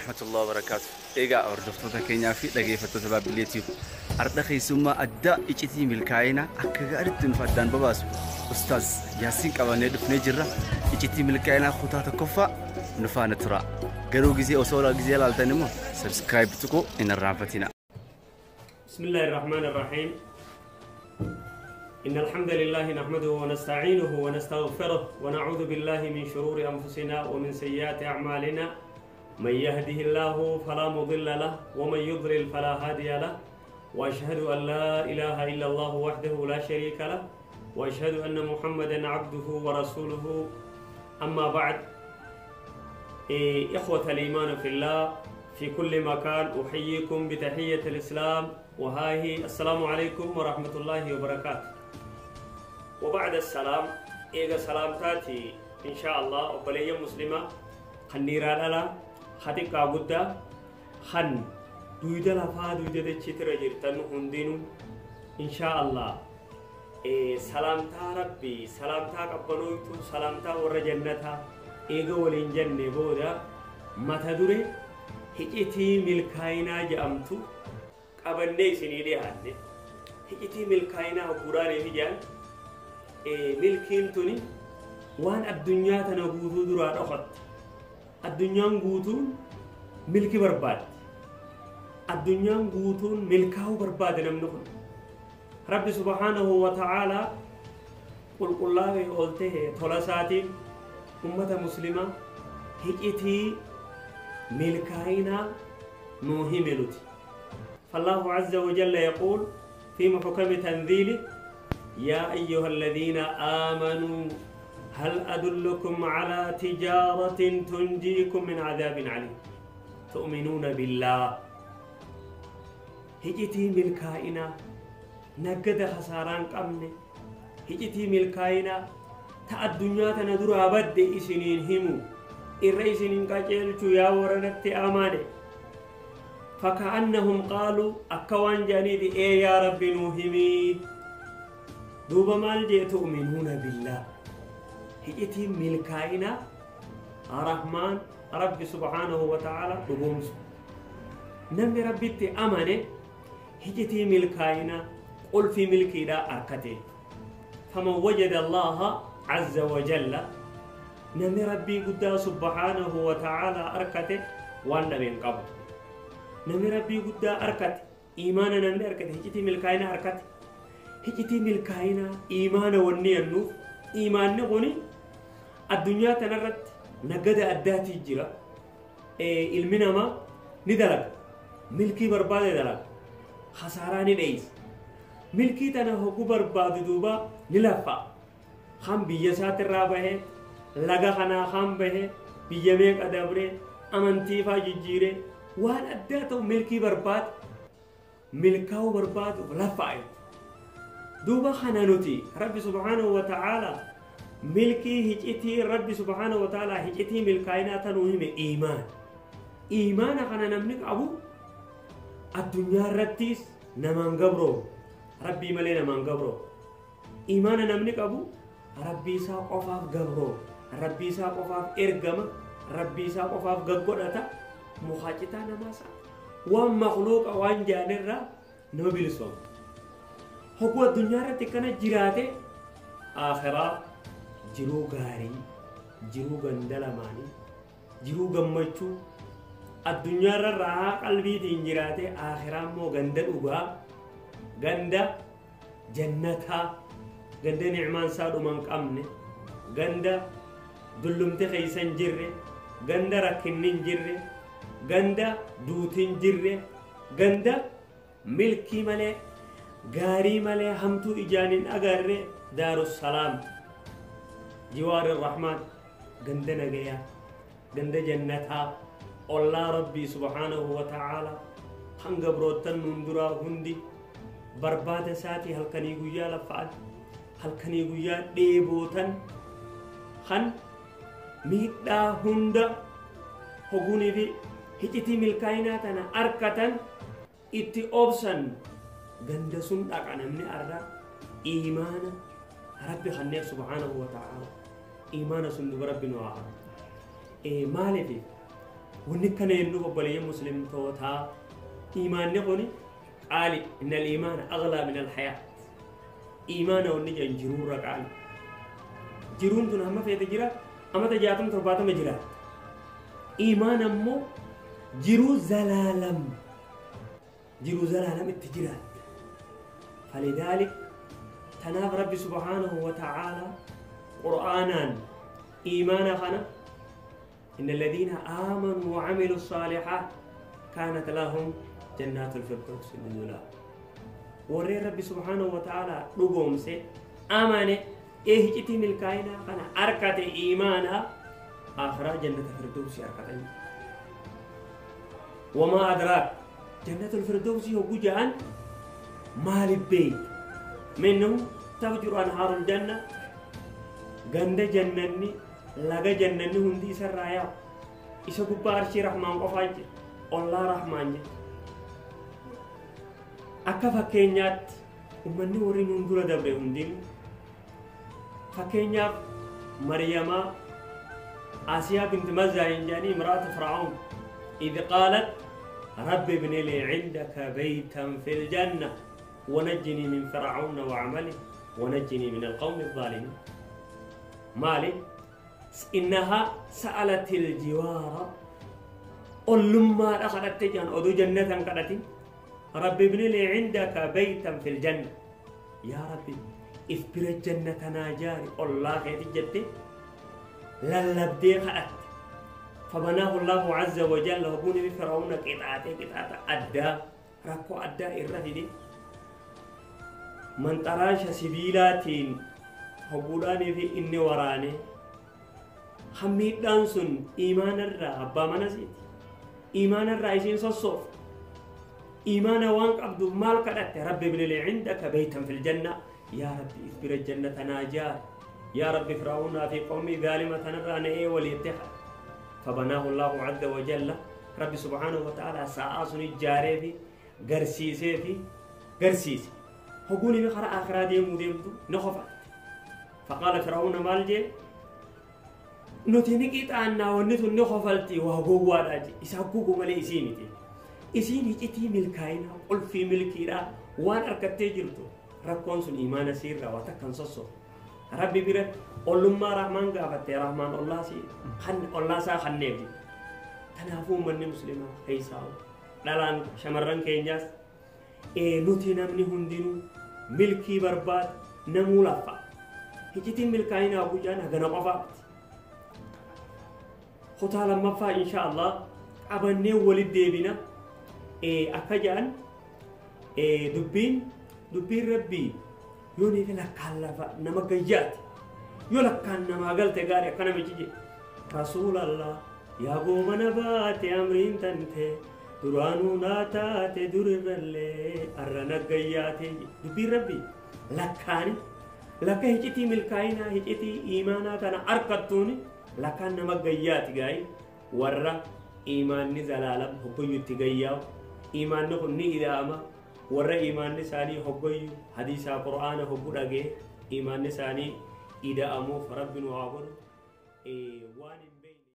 Warahmatullahi wabarakaatu. Egaa hordoftoota keenyaa fi dhageeffattoota Baabbileetiif har'a keessummaa addaa iccitii milkaa'inaa akka gaariitti nuuf addaan babaasu Ustaaz Yaasiin qabannee dhufnee jirra. Iccitii milkaa'inaa kutaa tokkoffaa nu faana tura. Garuu gizee osoo gizee ilaaltan immoo subscribe tuquu hin irraanfatina. بسم الله الرحمن الرحيم. إن الحمد لله نحمده ونستعينه ونستغفره ونعوذ بالله من شرور أنفسنا ومن سيئات أعمالنا. من يهده الله فلا مضل له ومن يضلل فلا هادي له، وأشهد أن لا إله إلا الله وحده لا شريك له، وأشهد أن محمدا عبده ورسوله. أما بعد، إخوة الإيمان في الله في كل مكان، أحييكم بتحية الإسلام، وهاي السلام عليكم ورحمة الله وبركاته. وبعد السلام إيجا سلام تاتي إن شاء الله وبلية مسلمة خنيرا لالا خديقة قدة خن دويدة لفا دويدة تشتر جرتن هندينو إن شاء الله. إيه سلام تا ربي سلام تا قبلويتو سلام تا ور جنتها إيجا ولين جنة بودا ما تدري هجتي ملكاينا جأمتو qabannee isinii dhiyaanne. Hiccitii milkaa'inaa hafuuraalee fi jaan milkiin tuni waan addunyaa tana guutuu duraa dhokatte. Addunyaan guutuun milki barbaaddi. Addunyaan guutuun milkaa'uu barbaade namni kun. Rabbi subhaanahu wa ta'aalaa qulqullaa'ee ol ta'e tola isaatiin ummata muslimaa hiccitii milkaa'inaa nuu hime nuti. فالله عز وجل يقول في محكم تنزيله: يا أيها الذين آمنوا هل أدلكم على تجارة تنجيكم من عذاب عليم تؤمنون بالله. هجتي ملكائنا نقد خساران قمن هجتي ملكائنا تا الدنيا تندر أبد إسنين همو الرئيسين قجلتو يا ورنت أماني. فكأنهم قالوا أكوان جانيدي إيه يا رب نوهمي دوبا مال جي تؤمنون بالله. هجتي ملكائنا الرحمن رب سبحانه وتعالى دقومس نمي ربي تأمني هجتي ملكائنا قل في ملكي لا أركتي. فمن وجد الله عز وجل نمي ربي قد سبحانه وتعالى أركته وانا من قبل نمي ربي قد أركت إيمانا نمي أركت هجتي ملكاينا أركت هجتي ملكاينا إيمانا وني النوف إيمان نغني الدنيا تنرت نقد أداتي الجرا إيه المنما ندلق ملكي برباد دلق خساراني ليس ملكي تنهكو برباد دوبا نلفا خم بيسات الرابه لغا خنا خم به بيميك أدبره أمنتي فا جيجيره waan addaa ta'u milkii barbaad milkaa'uu barbaadu lafaa'e. Duuba kana nuti Rabbi subhaanahu wa ta'aalaa milkii hiccitii Rabbi subhaanahu wa ta'aalaa hiccitii milkaa'inaa tanuu hime iimaan. Iimaana kana namni qabu addunyaa irrattis namaan gabroo Rabbii malee namaan gabroo. Iimaana namni qabu Rabbii isaa qofaaf gabroo, Rabbii isaa qofaaf ergama, Rabbii isaa qofaaf gaggodhata. مخاطتا نماسا وان مخلوق وان جانرا نوبلسون هو الدنيا رتكنا جراته آخرة جرو غاري جرو غندلماني جرو غمچو الدنيا را قلبي دين جراته آخرة مو غندل اوغا غندا جنتا غند نعمان سادو من قمنه غندا دلمت خيسن جره غندا ركنن جره ganda duutiin jirre ganda milkii malee gaarii malee hamtuu ijaan hin agarre daarussalaam jiwaari rahmaan ganda nagayaa ganda jannataa ollaa rabbii subhaanahu wa ta'aalaa hanga biroottan nuun duraa hundi barbaada isaatii halkanii guyyaa laffa'an halkanii guyyaa dheebootan kan miidhaa hunda hoguunii fi hiccitii milkaa'inaa tana arkatan itti obsan ganda sun dhaqa namni arra iimaana rabbi kanneef subhaanahu wa ta'ala iimaana sun duba rabbi nu haa maaliif Wanni kana jennuuf obboleeyyan muslimtootaa iimaanni kun qaali. Inna al-iimaana aghlaa min al-hayaat. Iimaana wanni jedhan jiruurra qaali. Jiruun tun hamma feete jira, amata 60 70 jira. Iimaan ammoo jiruu zalaalam, jiruu zalaalam itti jiraatta. Falidhaalik tanaaf Rabbi subhaanahu wa ta'aalaa qur'aanaan iimaana kana إن الذين آمنوا وعملوا الصالحات كانت لهم جنات الفردوس نزلا. وري ربي سبحانه وتعالى رقومسي آمانة إيه جتي ملكاينا كان أركت إيمانا آخرة جنة الفردوس أركت. وما أدراك جنة الفردوس هو جان مال البيت منه تفجر أنهار الجنة. غند جنني laga jannanni hundi isarraa yaa'u isa gubbaa arshii rahmaan qofaa jira, ollaa rahmaan jira. Akka fakkeenyaatti ummanni warri nuun dura dabre hundinuu fakkeenyaaf Maryamaa Asiyaa binti Mazaayin jedhanii imraata Fir'aun idh qaalat rabbi ibni lii cindaka baytan fi ljanna wanajjinii min fir'auna wacamalihi wanajjinii min alqawmi alzaalimiin. Maali? إنها سألت الجوار ألما دخلت جان أدو جنة كدتي ربي ابن لي عندك بيتا في الجنة. يا ربي افبر الجنة ناجاري الله خيتي جتي للبدي خدت. فبناه الله عز وجل وبني بفرعون قطعة قطعة أدى ركو أدى إرهدي من تراش سبيلات هبولاني في إني وراني hammiidhaan sun iimaanarraa abbaa mana isiiti. Iimaanarraa isiin sossoof. Iimaana waan qabduuf maal kadhatte? Rabbi ibni lii cindaka baytan fil janna. Yaa Rabbi if bira jannata naa jaari. Yaa Rabbi Fir'aawnaa fi qawmii zaalima tanarraa na ee waliitti kadhe. فبناه الله عز وجل. ربي سبحانه وتعالى ساعة سن جاري في غرسيسي في غرسيسي. هقولي بخرا آخرا ديمو ديمتو نخفت. فقال فرعون مال جي nuti ni qixaannaa wanni tun ni kofalti waa gowwaadha je. Isa gugu malee isii miti. Isiin hicitii milkaa'inaa qulfii milkiidhaa waan argattee jirtu rakkoon sun imaana siirraa waa takkan sosso. Rabbi bira ollummaa rahmaan gaafatte rahmaan ollaa isaa kanneef je. Kanaafuu uummanni muslimaa keessaa dhalaan shamarran keenyaas nuti namni hundinuu milkii barbaada namuu laffa. Hicitiin milkaa'inaa guyyaan hagana qofaatti. Kutaa lammaffaa insha Allah qabannee walitti deebina. Akka jedhan dubbiin rabbii yoo ni lakkaan lafa nama gayyaati yoo lakkaan namaa galte gaarii akka namichi jedhe Rasuulallah yaa goomana baate amriin tante duraanuu naa taate durirrallee arra nagayyaate. Dubbiin rabbii lakkaani lakka hicitii milkaa'inaa hicitii iimaanaa tana harkattuuni lakkaan nama gayyaati gaayi warra iimaanni zalaalam hoggoyyutti gayyaa'u iimaanni kun ni ida'ama warra iimaanni isaanii hoggoyyu hadiisaa qur'aana hoggu dhagee iimaanni isaanii ida'amuuf rabbi nu haa godhu. Waan